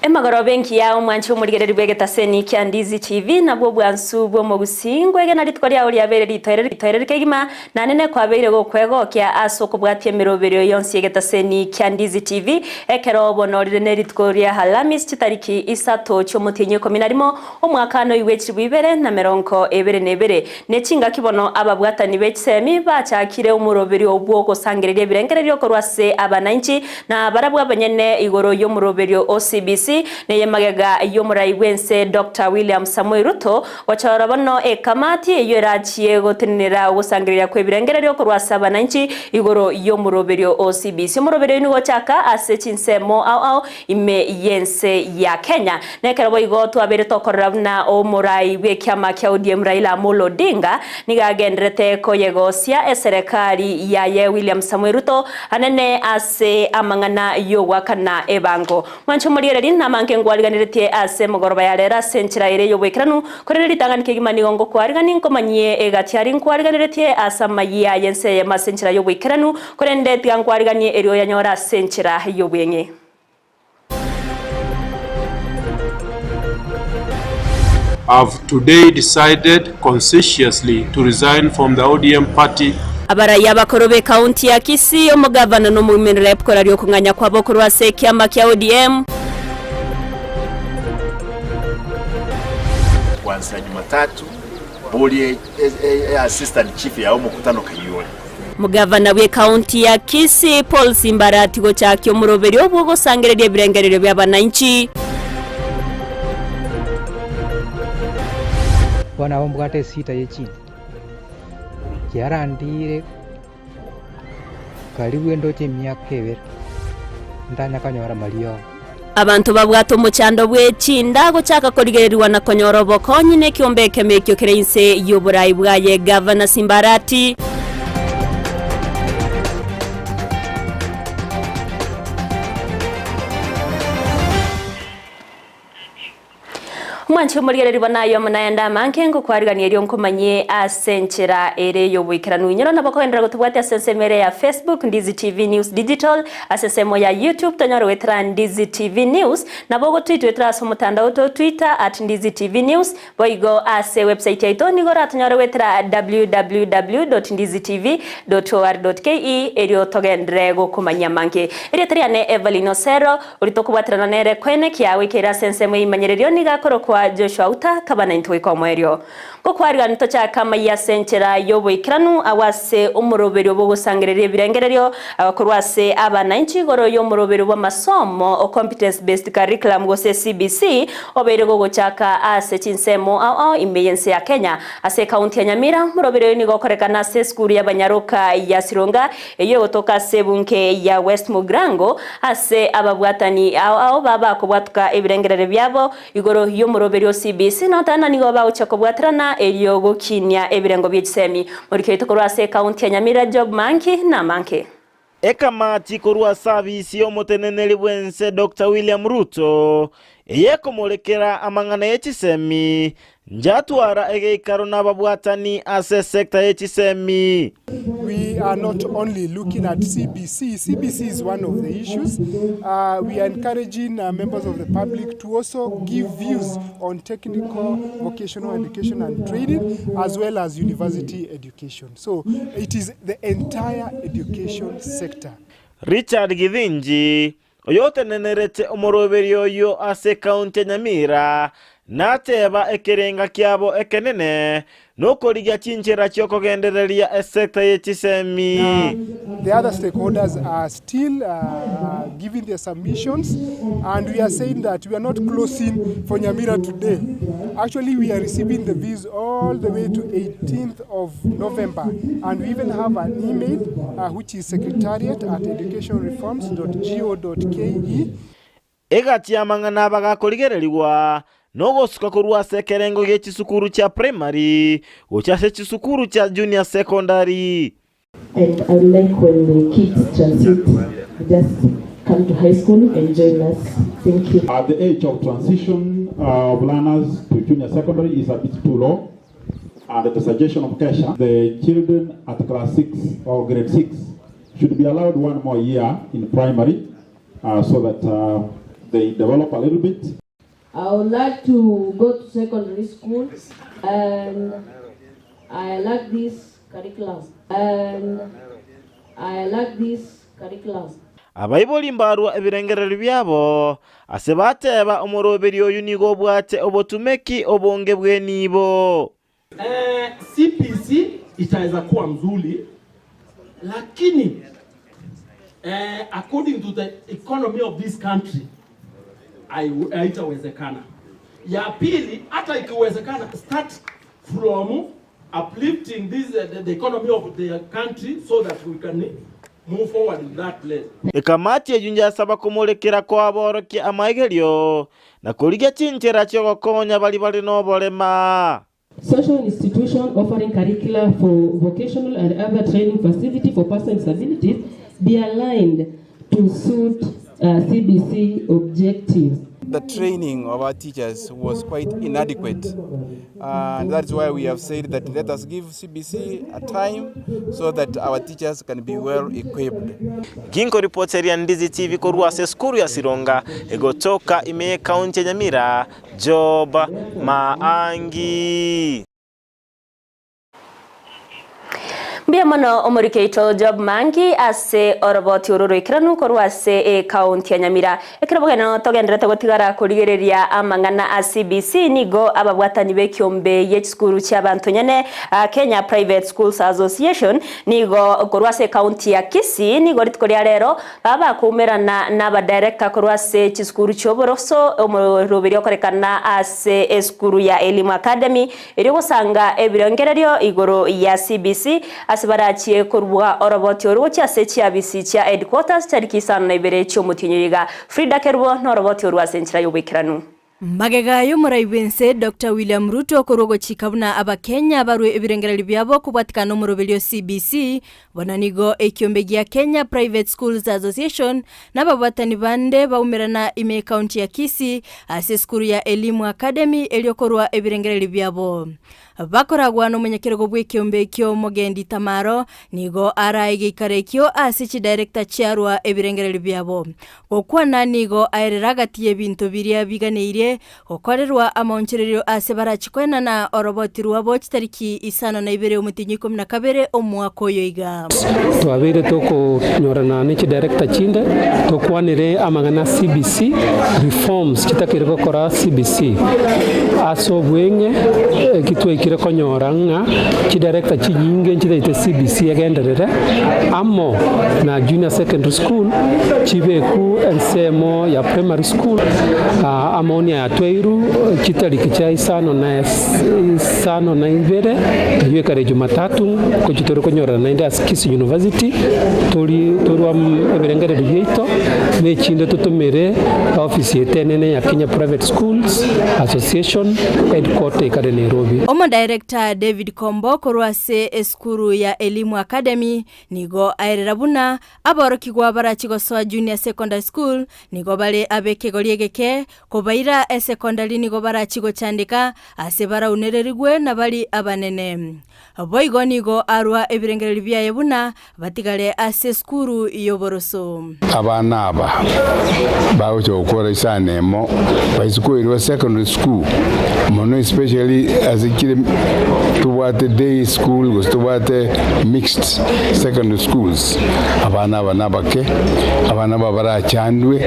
Emagoroba engiya omwanche omorigereri bw'egetaseni kia Ndizi TV nabwo obwansu bw'omogusii ngwegena rituko riao riabeire ritoereru kegima na nene kwabeire gokwegokia ase okobwatia emeroberio yonsi y'egetaseni kia Ndizi TV ekero bono rire nerituko ria Alhamisi chitariki isato chi'omotienyi ikomi na rimo omwaka noigwe chilifu ibere na merongo ebere na ebere ne chingaki bono ababwatani be chisemi bachakire omoroberio bw'ogosangereria ebirengererio korwa ase abananchi Na barabwo abanyene igoro y'omoroberio o CBC, neye magega y'omorai bw'ense Doctor William Samoei Ruto, gochora bono ekamati eyio erachie gotenenera ogosangereria kw'ebirengererio korwa ase abananchi igoro y'omoroberio o CBC. Omoroberio oyio nigo ochaka ase chinsemo ao ao ime y'ense ya Kenya. Nekero boigo twabeire tokorora buna omorai bw'ekiama kia ODM Raila Amolo Odinga nigo agenderete koyegosia eserekari yaye William Samoei Ruto anene ase amang'ana y'ogoakana ebango. Mwanche omoriereri namange ngwariganeretie ase emogoroba ya rero ase enchera ere y'oboikeranu, korende ritang'ani kegima nigo ngokwarigani nkomanyie egati aria nkwariganeretie ase amayia y'ense eyemo ase enchera y'oboikeranu, korende tiga nkwariganie erio oyanyore ase enchera y'obweng'e. I've today decided conscientiously to resign from the ODM party. Abarai abakoro b'ekaunti ya Kisii, omogavana na omowomen rep koraria okong'anya kwabo korwa ase ekiama kia ODM. Kwanzia Jumatatu boria assistant chief yao omokutano kaiyo ore. Omogavana bw'ekaunti ya Kisii Paul Simbarati gochakia omoroberio bw'ogosangereria ebirengererio bi'abananchi. Bono abo mbwate esita ye chinda, chiarandire karibu endoche emiaka ebere, ntanya konyora mariogo. Abanto babwate omochando bwe chinda gochaka korigererigwa na konyora obokonyi nekiombe ekemo ekio kere inse y'oborai bwaye Gavana Simbarati. Omwanchi omorigereria bono aye amo naende amange ngokwarigania erio nkomanyie ase enchera ere y'oboikeranu. Inyora nabo kogenderera gotobwatia ase ensemo ere ya Facebook, Ndizi TV News Digital, ase ensemo ya YouTube tonyore goetera Ndizi TV News, nabo ogotwitwetera ase omotandao oito o Twitter at Ndizi TV News, boigo ase website yaito nigo oratonyore goetera www.ndizitv.or.ke erio togenderere gokomanyia amange. Erieta riane Evelyn Osero. Oria tokobwaterana nere kwene kiagoikeire ase ensemo y'eimanyererio nigo akorokwa Joshua Uta, kaba naintwe goika omoerio. Ngokwarigani tochake amayia ase enchera y'oboikeranu agwo ase omoroberio bw'ogosangereria ebirengererio korwa ase abanainchi igoro y'omoroberio bw'amasomo o Competence Based Curriculum gose CBC obeire gogochaka ase chinsemo ao ao ime y'ense ya Kenya. Ase ekaunti ya Nyamira, omoroberio oyo nigo okorekana ase esukuru y'abanyaroka ya Sironga Eyio egotoka ase ebunke ya West Mugirango, ase ababwatani ao ao babakobwatuka ebirengererio biabo igoro y'omoroberio o CBC notana nigo bagochia kobwaterana erio gokinia ebirengo bie chisemi. Morikio oito korwa ase ekaunti ya Nyamira Job Manki namanke. Ekamati korwa ase abisi y'omoteneneri bw'ense Doctor William Ruto, eyekomorekera amang'ana ye chisemi, Njatwara egeikaro nababwatani ase esecta ye chisemi. We are not only looking at CBC, CBC is one of the issues. Uh, we are encouraging uh, members of the public to also give views on technical, vocational education and training, as well as university education. So it is the entire education sector. Richard Githinji, Oyotenenerete omoroberio oyio ase ekaunti ya Nyamira nateba ekerenga kiabo ekenene nokorigia chinchera chiokogendereria esecta ye chisemi. Now, the other stakeholders are still uh, giving their submissions, and we are saying that we are not closing for Nyamira today. Actually, we are receiving the views all the way to 18th of November, and we even have an email uh, which is secretariat at educationreforms.go.ke. Egati y'amang'ana bagakorigererigwa nogosuka korwa ase ekerengo gie chisukuru chia primary gochia ase chisukuru chia junior secondary. And I would like when the kids transit, they just come to high school and join us. Thank you. At the age of transition of learners to junior secondary is a bit too low. And at the suggestion of Kesha, the children at class 6 or grade 6 should be allowed one more year in primary uh, so that uh, they develop a little bit. I would like to go to secondary school and I like this curriculum and I like this curriculum. Abaibori mbarua ebirengererio biabo, ase bateba omoroberi oyu nigo obwate obotumeki obonge bw'enibo. CPC itaweza kuwa mzuri, lakini according to the economy of this country haitawezekana. Ya pili, hata ikiwezekana, start from uplifting the economy of the country so that we can move forward in that place. Ekamati eyio yasaba komorekera kwaborokia amaigerio na korigia chinchera chiogokonya bari bare noborema. Social institution offering curricula for vocational and other training facility for persons with disabilities be aligned to suit CBC objectives. The training of our teachers was quite inadequate, and that's why we have said that let us give CBC a time so that our teachers can be well equipped. Ginko reporter ya Ndizi TV korwa ase esukuru ya Sironga egotoka ime county ya Nyamira, Job Maangi. Mbia mono omorikeito Job Mangi ase oroboti ororo ikiranu korwa ase county ya Nyamira. Ekero bogeno togenderete gotigara kurigereria amang'ana a CBC nigo ababwatani b'ekiombe y'echisukuru chia bantu nyene Kenya Private Schools Association nigo korwa ase county ya Kisii nigo rituko ria rero baba kumerana n'aba director korwa ase chisukuru chioboroso omoroberi okorekana ase esukuru ya Elimu Academy eri gosanga ebirengererio igoro ya CBC ase barachie korwa oroboti orugochi ase chiabisi chia headquarters tariki isano na ibere chiomotinyo Frida Kerubo na oroboti oru ase enchera y'obwekiranu. Magega y'omoraibu Dr. William Ruto korwogochika buna abakenya barwe ebirengereri byabo kobwatikana omoroberi o CBC bona nigo ekiombe gia Kenya Private Schools Association n'ababwatani bande baumerana ime county ya Kisii ase esukuru ya Elimu Academy eriokorwa ebirengereri byabo. Bakoragwa n'omonyakerogo bw'ekiombe ekio Mogendi Tamaro nigo araegeikara ekio ase chidirector chiarwa ebirengereri byabo. Gokwana nigo aerera agati ebinto biria biganeirie gokorerwa amaonchererio ase barachikwena na oroboti rwabo chitariki 52 omotinyi 12 omwaka oyo iga. Twabere tokonyorana ne chidirector chinde tokwanire amang'ana CBC reforms chitakire gokora CBC ase obweng'e kitwaikire konyora ng'a chidirector chinyinge nchitaite CBC egenderere amo na junior secondary school chibeku ensemo ya primary school amoni aya tweiru chitariki chia 52 eywo ekare Jumatatu kochi tori konyorana naende ase Kisii University tori torwa ebirengereri biaito nechinde tutumire office yetu enene ya Kenya Private Schools Association headquarter ekare Nairobi. Omo director David Kombo korwa ase esukuru ya Elimu Academy nigo aerera buna aborokigwa barachigosoa junior secondary school nigo bare abekegori egeke kobaira esecondary nigo barachigochandika ase baraunererigwe na bari abanene. Boigo nigo arwa ebirengereri byaye buna batigare ase esukuru y'oboroso. Abana aba bagocha gokora isanemo baisikoirwa secondary school mono especially ase kire tobwate day school gose tobwate mixed secondary schools. Abana aba nabake, abana aba barachandwe,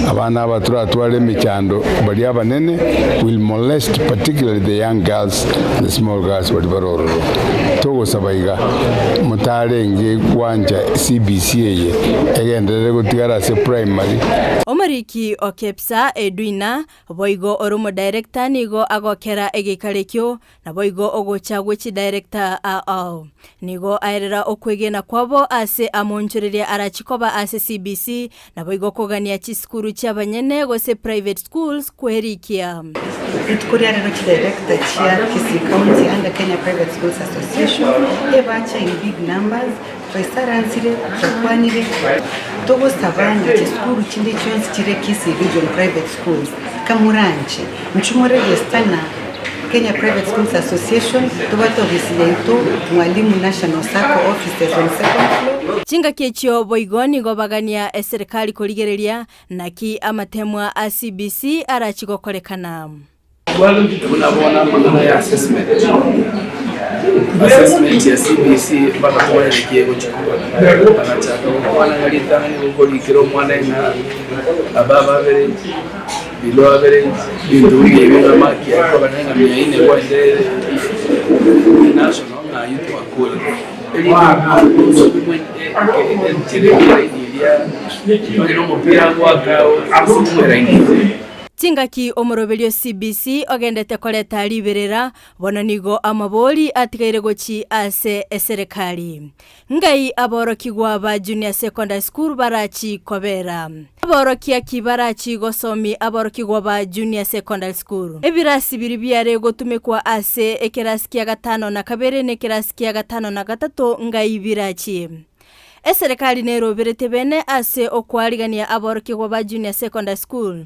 abana aba turatware emichando bari abanene will molest particularly the young girls, the small girls bari barororo. Togosaba iga mutarenge kwanja CBC eye egenderere gotigara ase primary. Omariki Okepsa Edwina boigo oromo director nigo agokera egekarekio na boigo ogocha gwechi director ao nigo aerera okwegena kwabo ase amonchoreria arachikoba ase CBC na boigo kogania chiskuru chiabanyene gose private schools kwerikia. Rituko rero chi director chia Kisii County under Kenya Private Schools Association ebacha in big numbers twaisaranzire twakwanire togosabana chisukuru chinde chionsi chire Kisii Region Private Schools kamuranche nchumuregistana Kenya Private Schools Association tobwate ofisi yaito Mwalimu National Sacco offices on second floor. Chingaki echio boigo nigo bagania eserekari korigereria naki amatemwa a CBC arachie gokorekana. Buna bono amang'ana ya assessment, assessment ya CBC mpaka twarenge egochia koba, bagachaka gokwana ng'a ritang'ani gokorikera omwana ng'a above average, below average, ebinto buna ebio ng'a mark yaye koba nere ng'a mia ine gwaetire national ng'a aywo twakorire. Erinde omwana osome enchera eraini eria, onye na omopira ngoaka osome eraini eria. Chingaki omoroberio CBC ogendete koreta riberera, bono nigo amabori atigaire gochi ase eserekari. Ngai aborokigwa ba Junior Secondary School barachi kobera? Aborokia ki barachi gosomi aborokigwa ba Junior Secondary School? Ebirasi biria biare gotumekwa ase ekerasi kia gatano na kabere na ekerasi kia gatano na gatato ngai birachie? Eserekari neroberete bene ase okwarigania aborokigwa ba Junior Secondary School.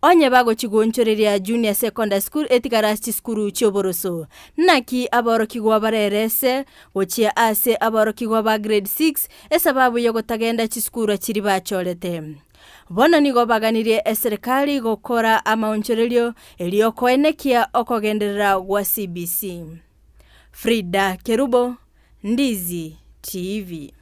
Onye bagochi goonchoreria Junior Secondary School etigare ase chisukuru chi'oboroso. Naki aborokigwa barerese gochia ase aborokigwa ba Grade 6 esababu y'ogotagenda chisukuru chiria bachorete. Bono nigo baganirie eserekari gokora amaonchorerio erio koenekia okogenderera gwa CBC. Frida Kerubo, Ndizi TV.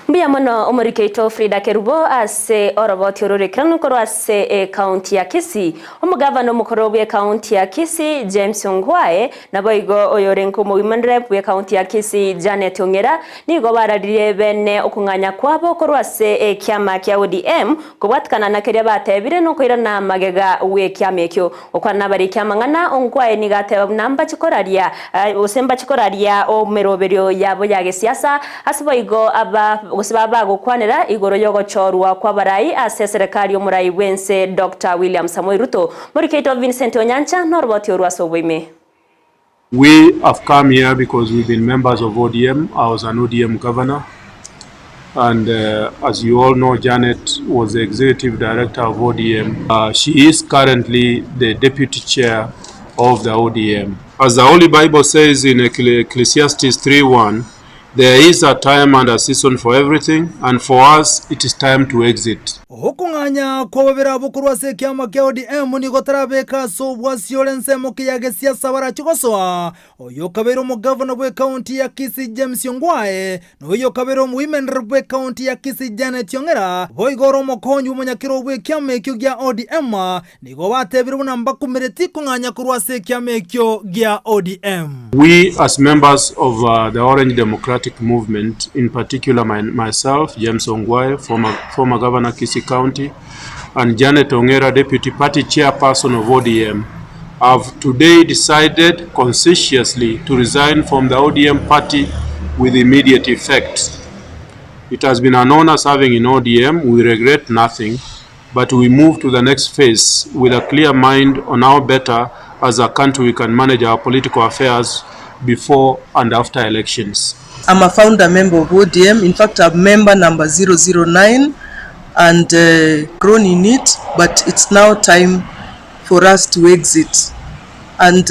Mbuya mono omoriki oito Frida Kerubo ase oroboti ororekeranu korwa ase ekaunti ya Kisii. Omogavana omokoro bw'ekaunti ya Kisii James Ongwae naboigo oyorenge omowomen rep bw'ekaunti ya Kisii Janet Ong'era nigo bararirie bene okong'anya kwabo korwa ase ekiama kia ODM kobwatikana na keria batebire nokoirana magega gw'ekiama ekio. Gokwana nabariki amang'ana, Ongwae nigo ateba buna mbache koraria gose mbache koraria emeroberio yabo ya gesiasa, ase boigo aba gose baba bagokwanera igoro y'ogochorwa kw'abarai ase eserekari y'omorai bw'ense Doctor William Samoei Ruto. Moriki oito Vincent Onyancha noroboti orwo ase oboime. We have come here because we've been members of ODM, I was an ODM governor and as you all know Janet was the executive director of ODM, she is currently the deputy chair of the ODM. As the Holy Bible says in Ecclesiastes 3:1, there is a time and a season for everything and for us it is time to exit. Okong'anya kw'ababere abwo korwa ase ekiama kia ODM nigo tarabeka ase obwasi ore ensemo ki ya gesiasa barache gosoa, oyo okabeire omogavana bw'ekaunti ya Kisii James Ongwae, na oyio okabeire omowomen rep bw'ekaunti ya Kisii Janet Ong'era, boigo ore omokonyi bw'omonyakero bw'ekiama ekio gia ODM, nigo batebire buna mbakumereti kong'anya korwa ase ekiama ekio gia ODM. We as members of the Orange Democratic Movement, in particular my, myself, James Ongwae, former, former Governor Kisii County, and Janet Ong'era, Deputy Party Chairperson of ODM, have today decided conscientiously to resign from the ODM party with immediate effect. It has been an honor serving in ODM. We regret nothing, but we move to the next phase with a clear mind on how better as a country we can manage our political affairs before and after elections. I'm a founder member of ODM. In fact, I'm member number 009 and grown in it, but it's now time for us to exit. And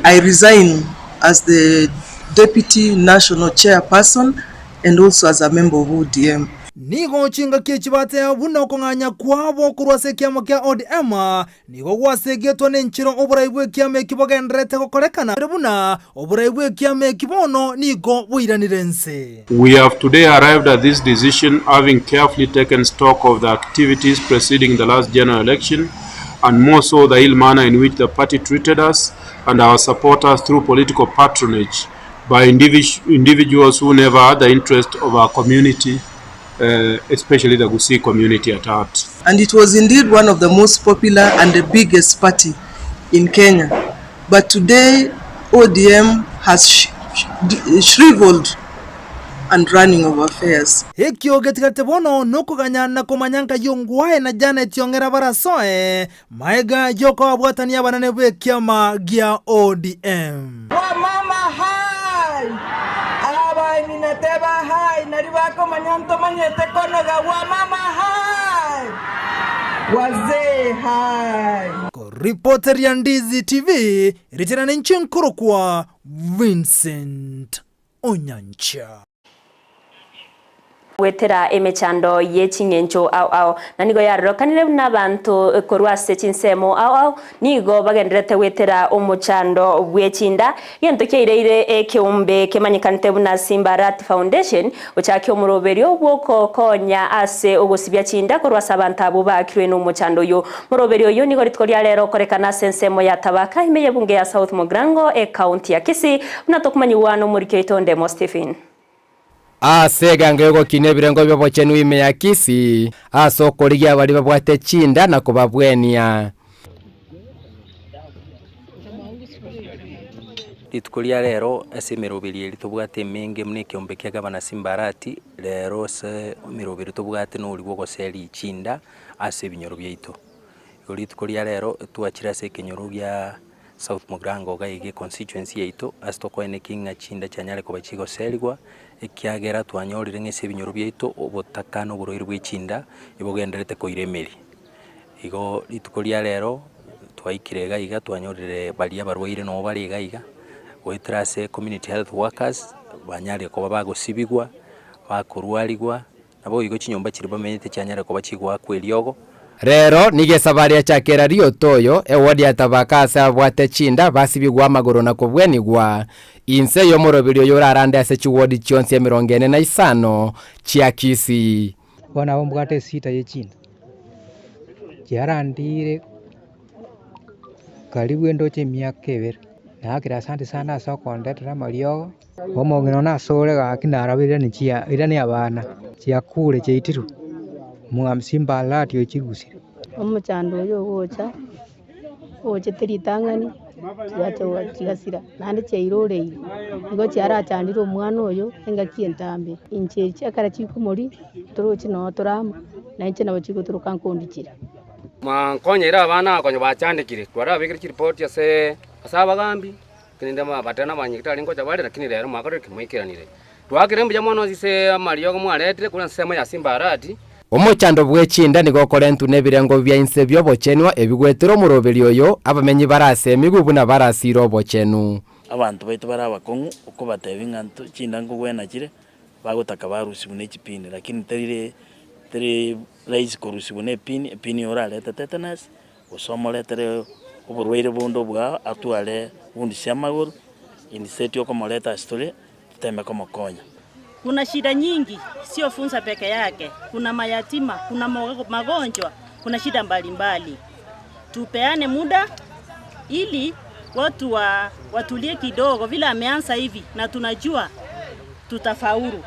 I resign as the deputy national chairperson and also as a member of ODM. Nigo chingaki echi bateba buna okong'anya kwabo korwa ase ekiama kia ODM nigo gwasegetwe nenchera oborai bw'ekiama eki bogendererete gokorekana, buna oborai bw'ekiama eki bono nigo boiranire inse. We have today arrived at this decision having carefully taken stock of the activities preceding the last general election and more so the ill manner in which the party treated us and our supporters through political patronage by individuals who never had the interest of our community, especially the Gusii community at heart. And it was indeed one of the most popular and the biggest party in Kenya. But today, ODM has shriveled and running of affairs. Ekio getigarete bono nokoganya na komanya nkai Ongwae na Janet Ong'era barasoe maega y'okobabwatania abanene b'ekiama gia ODM. Wamama hai! Abaeng'ina teba hai, nario bakomanya ntomanyete konoga. Wamama hai! Wazee hai! Koripoteria Ndizi TV, ritina ninche nkorokwa Vincent Onyancha. Goetera emechando ye ching'encho ao ao, na nigo yarorekanire buna abanto korwa ase chinsemo ao ao nigo bagendererete goetera omochando bwe chinda, gento kiaireire ekeombe kemanyekanete buna Simba Rat Foundation gochakia omoroberio bw'ogokonya ase ogosibia chinda korwa ase abanto abwo baakirwe nomochando oyo. Moroberio oyio nigo rituko ria rero okorekana ase ensemo ya Tabaka ime y'ebunge ya South Mugirango ecounty ya Kisii buna tokomanyigwa nomoriki oito Ndemo Stephen. Ase egengo y'ogokina ebirengo bi'obochenu ime ya Kisii, ase okorigia baria babwate chinda na kobabwenia. Rituko ria rero ase emeroberio eria tobwate emenge buna ekeombe kia gavana Simba Arati, rero ase emeroberio tobwate noria bwa ogoseria chinda ase ebinyoro biaito. Igo rituko ria rero twachire ase ekenyoro gia South Mugirango iga iga econstituency yaito ase tokoenekia ng'a chinda chianyare koba chigoserigwa, ekiagera twanyorire ng'a ase ebinyoro biaito obotaka na oborwaire bwa echinda nibogendererete koira emeri. Igo rituko ria rero twaikire iga iga twanyorire baria abarwaire nabo bare iga iga, goetera ase community health workers banyarire koba bagosibigwa, bakorwarigwa. Naboigo chinyomba chiria bamenyete chianyare koba chigoakwa eriogo. Rero nigo esabari echakera rioto oyo, ewodi ya Tabaka ase ababwate chinda basibigwe amagoro na kobwenigwa, inse y'omoroberi oyo orarande ase chiwodi chionsi emerongo ene na isano chia Kisii. Bono nabo mbwate esita ye chinda, chiarandire karibu endoche emiaka ebere, naakire asante sana ase okondetera amariogo. Omong'ina one asore gaki narabire irani chia irani abana, chiakure chiaitirwe, omogambi Simba Arati ochirusirie. Omochando oyo ogocha, ochete ritang'ani, chigacha chigasira, naende chiairoreire, igo chiarachandire omwana oyo engaki entambe. Inche echi ekero chikomoria, torochi noo tore amo, na inche nabo chigotoroka nkondichire. Mwankonyire abana aba konya bachandekire, twarabekire chiripoti ase ase abagambi. Lakini rende batari nabanyagitari ngocha bare, lakini rero mwakorire ki? Mwaikeranire. Twaakire mbuya mono ase amariogo mwaretire korwa ensemo ya Simba Arati. Omochando bwe chinda nigo okorentwa nebirengo bia inse bi'obochenwa ebigwetera omoroberi oyo, abamenyi bare ase emigwe buna barasiire obochenu. Abanto baito bare abakong'u, okobatebia ng'a nto chinda nkogwena chire, bagotaka barusiwu ne chipini lakini terire teri rahisi korusiwa na epini, epini orarete tetanus, Gose omoretere oborwaire bonde obwao atware wounds chi'amagoro, instead okomoreta ase tore toteme komokonya. Kuna shida nyingi, sio funza peke yake, kuna mayatima, kuna magonjwa, kuna shida mbalimbali. Tupeane muda ili watu wa, watulie kidogo vile ameanza hivi na tunajua tutafaulu.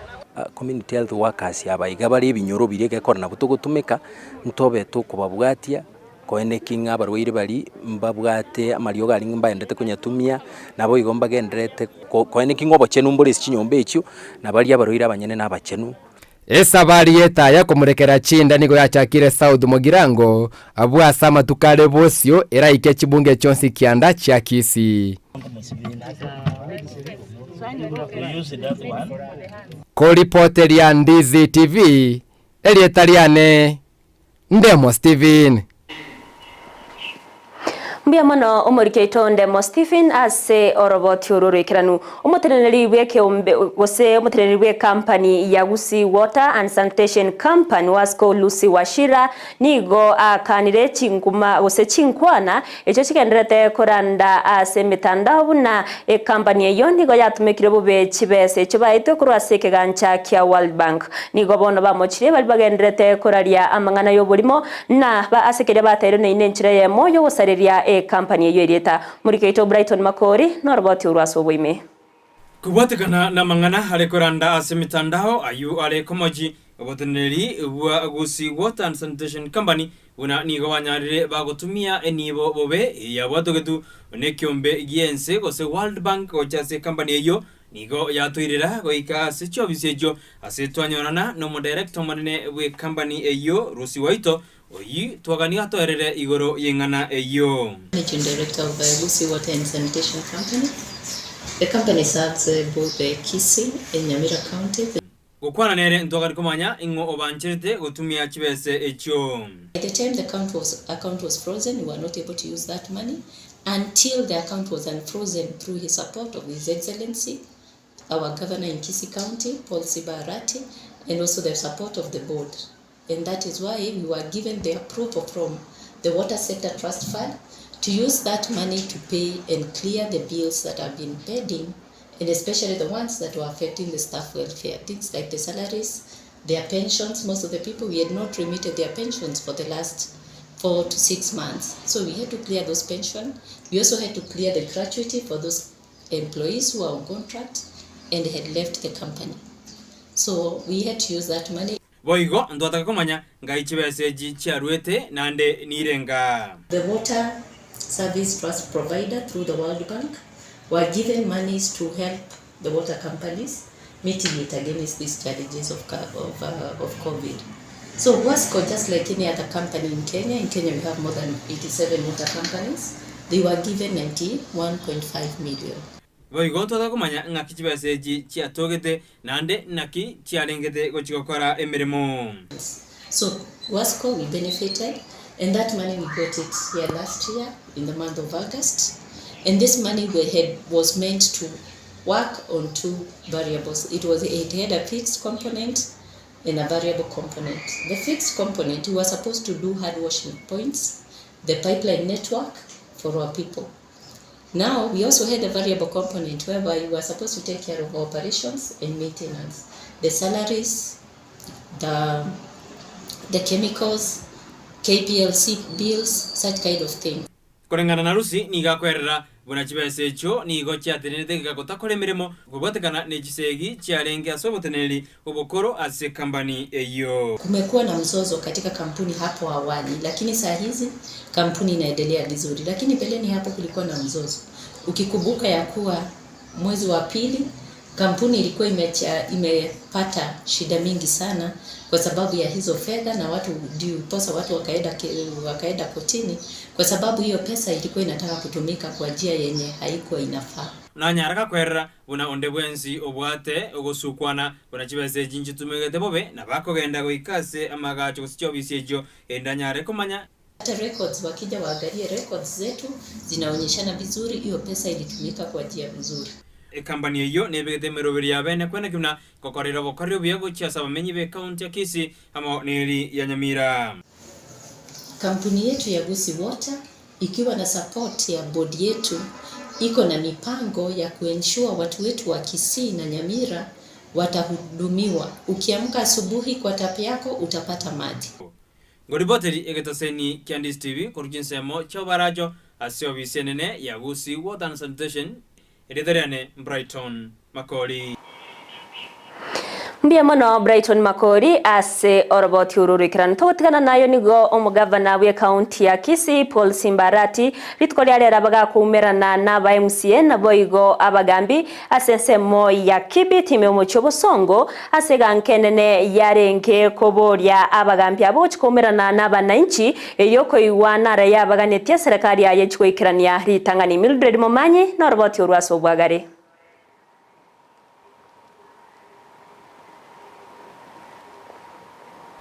Community health workers aba iga bare ebinyoro biria egekora nabo togotumeka, ntobe tokobabwatia koeneki ng'a abarwaire baria mbabwate amariogo aria mbaendete konyatumia, naboigo mbagendererete koeneki ng'a obochenu mbore ase chinyomba echio, na baria abarwaire abanyene na abachenu. Esabari y'etaya komorekera chinda nigo yachakire South Mugirango, abwo ase amatuko are bosio eraike chibunge chionsi kianda chia Kisii. Koripoteria Ndizi TV, erieta riane Ndemo Stephen. Mbuya mono omoriki oito Ndemo Stephen ase oroboti orwo roikeranu. Omoteneneri bw'ekeombe gose omoteneneri bw'ekampani ya Gusii Water and Sanitation Company Wasco Lucy Wachira nigo aakanire chinguma gose chinkwana echio chigendererete koranda ase emetandao buna ekampani eyio nigo yatumekire bobe chibesa echio baetwe korwa ase ekegancha kia World Bank. Nigo bono bamochirie baria bagendererete koraria amang'ana y'oborimo na ba ase keria batairwe neino enchera eyemo y'ogosareria ekampani eyio erieta. Morike oito Brighton Makori noroboti orwo ase oboime. Kobwatekana namang'ana are koranda ase emetandao ayio are komochi oboteneneri bwa Gusii Water and Sanitation Company buna nigo banyarire bagotumia enibo bobe eyabwatogetu nekiombe giense gose World Bank gocha ase ekampani eyio. nigo yatoirera goika ase chiofisi echio ase twanyorana nomodirector omonene bw'ecompany eyio Lucy Waito oyio twagania atoerere igoro y'eng'ana eyio. Managing Director of Gusii Water and Sanitation Company. The company serves both Kisii and Nyamira County. Gokwana nere ntwagari komanya ing'o obancherete gotumia chibese echio. By the time the account was account was frozen we were not able to use that money until the account was unfrozen through his support of His Excellency our Governor in Kisii County Paul Siba Arati and also the support of the board and that is why we were given the approval from the Water Sector Trust Fund to use that money to pay and clear the bills that have been pending and especially the ones that were affecting the staff welfare, things like the salaries, their pensions. Most of the people, we had not remitted their pensions for the last 4 to 6 months. So we had to clear those pensions. We also had to clear the gratuity for those employees who are on contract and had left the company. So we had to use that money. Boigo ntwataka komanya ngai chibesa echi chiaruete, naende nirenga. The water service trust provider through the World Bank were given monies to help the water companies mitigate against these challenges of, of, uh, of COVID. So WASCO, just like any other company in Kenya, in Kenya we have more than 87 water companies, they were given 91.5 million. Boigo ntwataka komanya ng'aki chibesa echi chiatogete, naende naki chiarengete gochia gokora emeremo. So WASCO, we benefited, and that money we got it here last year in the month of August. And this money we had was meant to work on two variables. It was it had a fixed component and a variable component. The fixed component, we were supposed to do hard washing points, the pipeline network for our people. Now, we also had a variable component whereby we were supposed to take care of operations and maintenance, the salaries, the, the chemicals, KPLC bills, such kind of thing. Koreng'ana na Lucy nigo akoerera buna chibesa echio nigo chiatenenete gegagotakora emeremo kobwatekana ne chisegi chiarenge ase oboteneneri obokoro ase ekambani eyio. Kumekuwa na mzozo katika kampuni hapo awali, lakini saa hizi kampuni inaendelea vizuri, lakini mbeleni hapo kulikuwa na mzozo. Ukikumbuka ya kuwa mwezi wa pili kampuni ilikuwa imecha, imepata shida mingi sana kwa sababu ya hizo fedha, na watu ndiposa watu wakaenda wakaenda kotini kwa sababu hiyo pesa ilikuwa inataka kutumika kwa njia yenye haikuwa inafaa. Nanyara gakwerera buna onde bwensi obwate ogosukwana buna chibesa echi nchitumegete bobe na bakogenda goika ase amagacho gose chiofisi echio erinde anyare komanya. Hata records wakija waangalie records zetu zinaonyeshana vizuri hiyo pesa ilitumika kwa njia nzuri. Ekambani eyio nebegete emeroberi ya bene kweneki buna gokorera obokoreri obuya gochia ase abamenyi b'ecounty ya Kisii amo neri ya Nyamira. Kampuni yetu ya Gusii Water ikiwa na support ya board yetu iko na mipango ya kuensure watu wetu wa Kisii na Nyamira watahudumiwa. Ukiamka asubuhi kwa tap yako utapata maji. Ngoriboteri egetaseni kia Ndisi TV korwa chinsemo chi'obaracho ase obisi enene ya Gusii Water and Sanitation erieta riane Brighton Makori. Mbuya mono Brighton Makori ase oroboti oro roikeranu. Togotigana nayo nigo omogavana bw'ecounty ya Kisii Paul Simba Arati rituko ria rero bagakoumerana na aba MCA naboigo abagambi ase ensemo ya Kibit ime omochie obosongo ase eganka enene yarenge koboria abagambi abo gochia koumerana na abananchi erio okoigwa nara yabaganetie eserekari yaye echi goikerania ritang'ani. Mildred Momanyi noroboti orwo ase obwagare.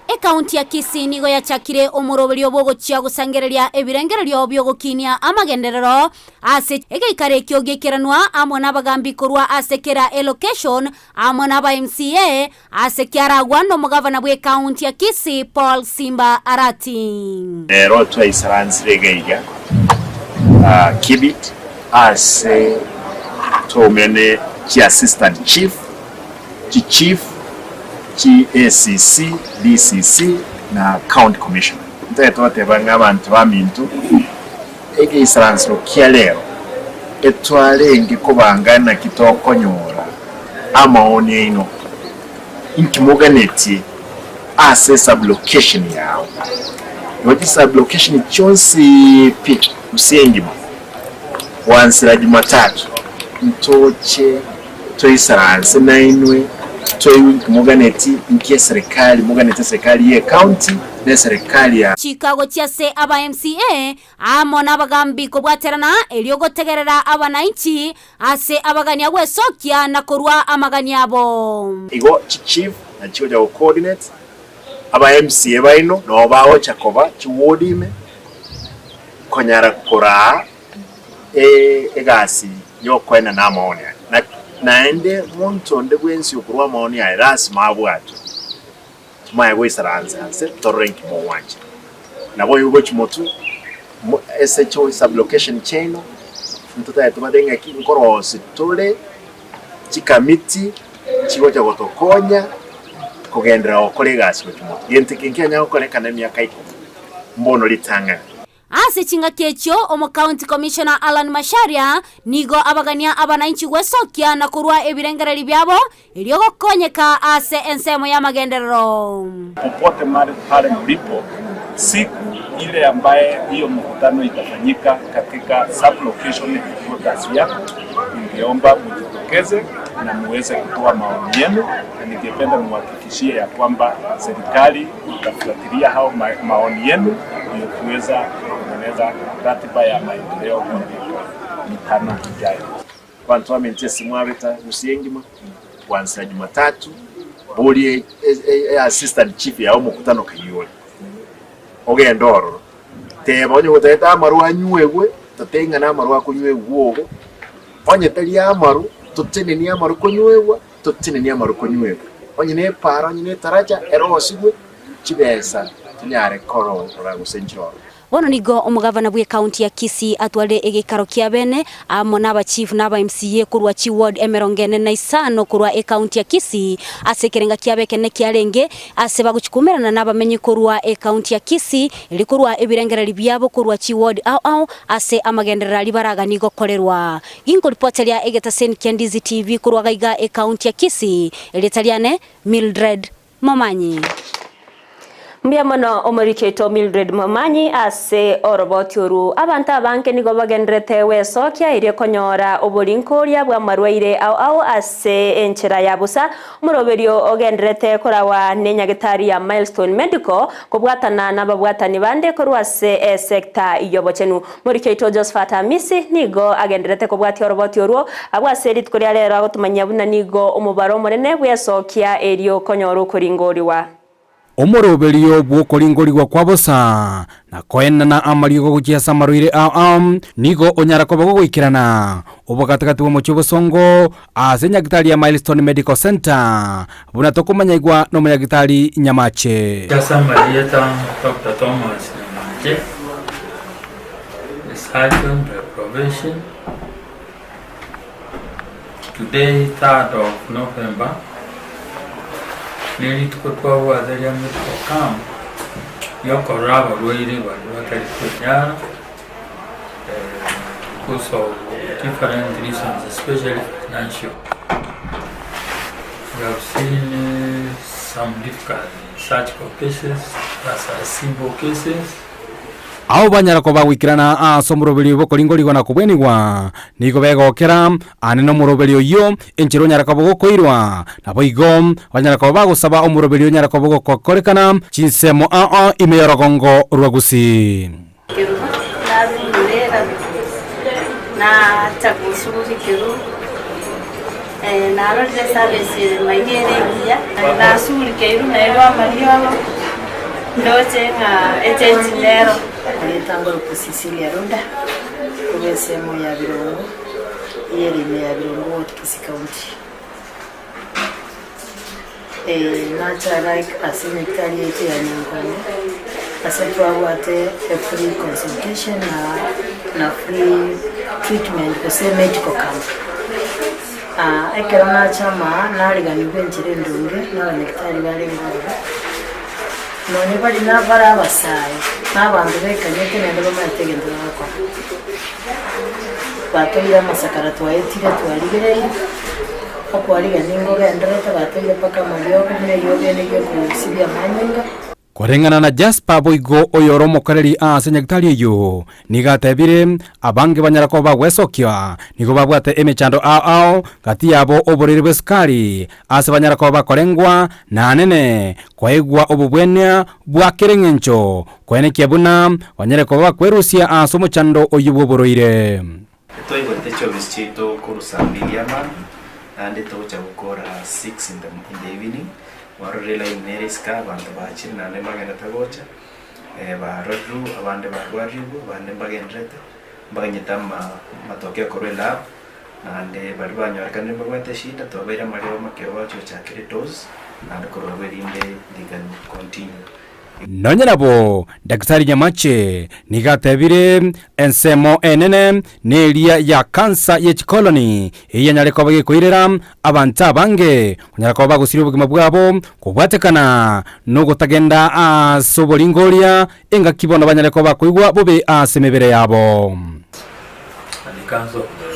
Ekaunti ya Kisii nigo yachakire omoroberio bw'ogochia gosangereria ebirengererio bi'ogokinia amagenderero ase egeikaro ekio giaikeranwa amo nabagambi korwa ase kera elocation amo naba MCA ase kiaragwa nomogavana bw'ekaunti ya Kisii Paul Simba Arati. Rero twaisaransire iga iga Kibit ase toumene chi assistant chief, chi chief, chi ACC, DCC na county commissioner. Ntagete goteba ng'a abanto baminto egeisaransero kia rero etwarenge kobanga naki tokonyora amaoni aino, inki moganetie ase esublocation yao. Igo chisublocation chionsi pi gose engima, goansera Jumatatu ntoche. Toisaranse nainwe, toigwe nki moganeti, nki eserekari moganeti eserekari ye ecounty na eserekari ya. Chika gochia ase aba MCA amo nabagambi kobwaterana erio gotegerera abanainchi ase abagania gwesokia na korua amagania abo. Igo chichief nachi chigocha go coordinate aba MCA baino nabo bagocha koba chiward ime konyara koraa egasi yokoenana amaoni aya. Na naende monto onde bwensi okorwa amaoni aya lasima abwatwe. Tomaye goisaransa nse torore nki mogwancha. Naboigo gochia motwe mo ase cho sublocation chiaino ntotagete tobate ng'aki nkorosi tore chikamiti chigocha gotokonya kogenderera gokora egasi gochia motwe. Gento eke nkianya gokorekana emiaka ikomi mbono ritang'ani. Ase chingaki echio Omocounty Commissioner Allan Macharia nigo abagania abanainchi gwesokia na korua ebirengererio biabo erio gokonyeka ase ensemo y'amagenderero. Popote mahali pale mlipo, siku ile ambaye hiyo mkutano itafanyika katika sub location headquarters yako, ningeomba mjitokeze na muweze kutoa maoni yenu, na ningependa niwahakikishie ya kwamba serikali itafuatilia hao maoni yenu ndio kuweza kutengeneza ratiba ya maendeleo kwa miaka mitano ijayo. Abanto baminto ase mwabeta gose engima kwansa Jumatatu borie assistant chief yao omokutano kayio ore ogende ororo teba onye gotagete amarwa anyuegwe tote ng'a namarwa akonywegwa ogo onye tari amaru totenenie amaru konywegwa totenenie amaru konywegwa onye na epaara onye na etaracha erosigwe chibesa tonyare korora gose nchiroro. Bono nigo omogavana bw'ecounty ya Kisii atwarire egeikaro kia bene amo na abachief na aba MCA korwa chiward emerongo ene na isano korwa ecounty ya Kisii ase ekerenga kiabo ekenene kiarenge ase bagochia koumerana na abamenyi korwa ecounty ya Kisii erio korwa ebirengererio biabo korwa chiward ao ao ase amagenderero aria baraganie gokorerwa. Ginkoripoteria egetaseni kia Ndizi TV korwa gaiga ecounty ya Kisii, erieta riane Mildred Momanyi. Mbuya mono omoriki oito Mildred Momanyi ase oroboti oru. Abanto abange nigo bagenderete gwesokia erio konyora oborinkoria bw'amarwaire ao ao ase enchera ya bosa. Omoroberio ogenderete korawa nenyagetari ya Milestone Medical kobwatana nababwatani bande korwa ase esecta y'obochenu. Omoriki oito Josphat Amisi nigo agenderete kobwatia oroboti orwo abwo ase rituko ria rero agotomanyia buna nigo omobaro omonene bwesokia erio konyora okoringoriwa. Omoroberio bw'okoringorigwa kwa bosa, na koenana amariogo gochia ase amarwaire ao ao, nigo onyara koba gogoikerana obogatagati bw'omochie obosongo ase nyagitari ya Milestone Medical Centre, buna tokomanyaigwa nomonyagitari Nyamache. Ase amarieta Doctor Thomas Nyamache, a surgeon by profession, Today third of November, nerituko twabwate ria medical camp riokorora abarwaire baria batari kwenyara because of different reasons especially financial. We have seen some difficult surgical cases as are simple cases. Abwo banyara koba goikerana ase omoroberio bw'okoringorigwa na kobwenigwa, nigo begokera aane nomoroberio oyio, enchera onyara koba gokoirwa. Naboigo banyara koba bagosaba omoroberio onyare koba gokokorekana chinsemo ao ime y'orogongo rwa Gusii. Kerubo narure erabi, nacha gosugurikirwa, narorire eservice ere maiga ere engiya, nasugurikeirwe nairwe amariogo, ndoche ng'a echange nero. Erieta ngorokwa Cecilia Runda, korwa ensemo ya Birongo, eyere ime ya Birongo Ward, Kisii County. Nacha like ase enyagitari yaito ya Nyankongo, ase twabwate a free consultation na na free treatment gose medical camp. Ekero nacha amaa nariganigwa enchera endonge na abanyagitari barenge ororo, nonye bari bare abasae, na abanto bekanyete naende bamaete egento bagokora. Batoire amasakara twaetire twarigereirie. Okwarigania nigo ogendererete, batoire mpaka amariogo, buna eriogo ere ri'okosibia amanyinga. Koreng'ana na Jasper boigo oyore omokoreri ase nyagitari eyio, nigo atebire, Abange banyara koba bagwesokia, nigo babwate emechando ao ao, gati yabo oborwaire bw'esukari, ase banyara koba bakorengwa naanene, koegwa obobwenia bwa kera eng'encho, koenekia buna banyare koba bakwerusia ase omochando oyio bw'oborwaire. Twaigorete chiofisi chiaito korwa saa mbili amambia, naende togocha gokora 6 in the, in the evening. Mwarorire line nere isiko abanto bachire naende mbagenderete gocha, barorirwe, abande barwarirwe, abande mbagenderete, mbaganyete ama amatokeo korwa elab, naende baria banyorekanire mbabwate eshida, twabaire amariogo make bagochi gochakera edose, naende korwa abwo erinde they can continue. Nonya nabo, Daktari Nyamache nigo atebire ensemo enene neria ya kansa ye chikoloni eyio yanyare koba gekoirera abanto abange konyara koba bagosiria obogima bwabo kobwatekana nogotagenda ase oboringoria engaki bono banyare koba bakoigwa bobe ase emebere yabo. And the cancer of the,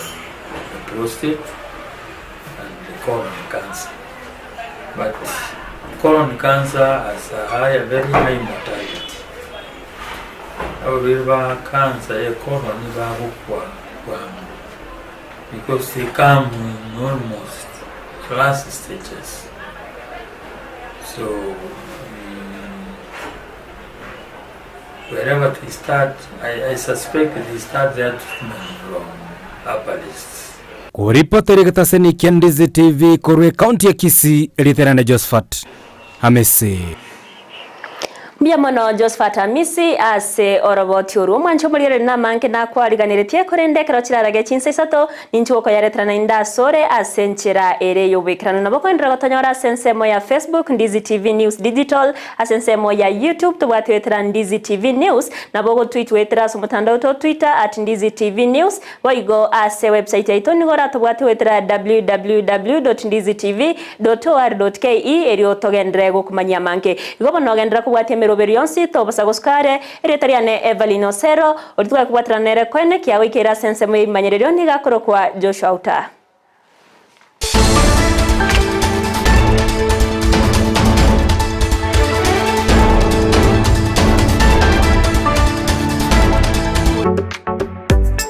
the prostate and the colon cancer. But colon cancer has a high, a very high mortality. Abarwaire ba cancer ya colon bagokwa bwango because they come in almost last stages. So wherever they start, I, I suspect they start their treatment from herbalists. Koripotera egetaseni kia Ndizi TV korwa ekaunti ya Kisii, erieta riane Josephat Hamisi. Mbuya mono Josephat Hamisi ase oroboti orwo. Omwanche omorigereria namange nakwariganeretie, korende ekero chirarage chinsa isato, ninche gokoyaretera naende asore ase enchera ere y'oboikeranu. Nabo okoenderera gotonyora ase ensemo ya Facebook, Ndizi TV News Digital, Ase ensemo ya YouTube tobwate goetera Ndizi TV News, nabo ogotweet goetera ase omotandao oito o Twitter at Ndizi TV News, boigo ase website yaito nigo oratobwate goetera www.ndizitv.or.ke erio togenderere gokomanyia amange. Igo bono genderera kobwatia emeroberio yonsi tobosa gosuka are. Erieta riane Evelyn Osero, oria tware kobwaterana nere koenekia goikeire ase ensemo y'ebimanyererio nigo akorokwa Joshua Outa.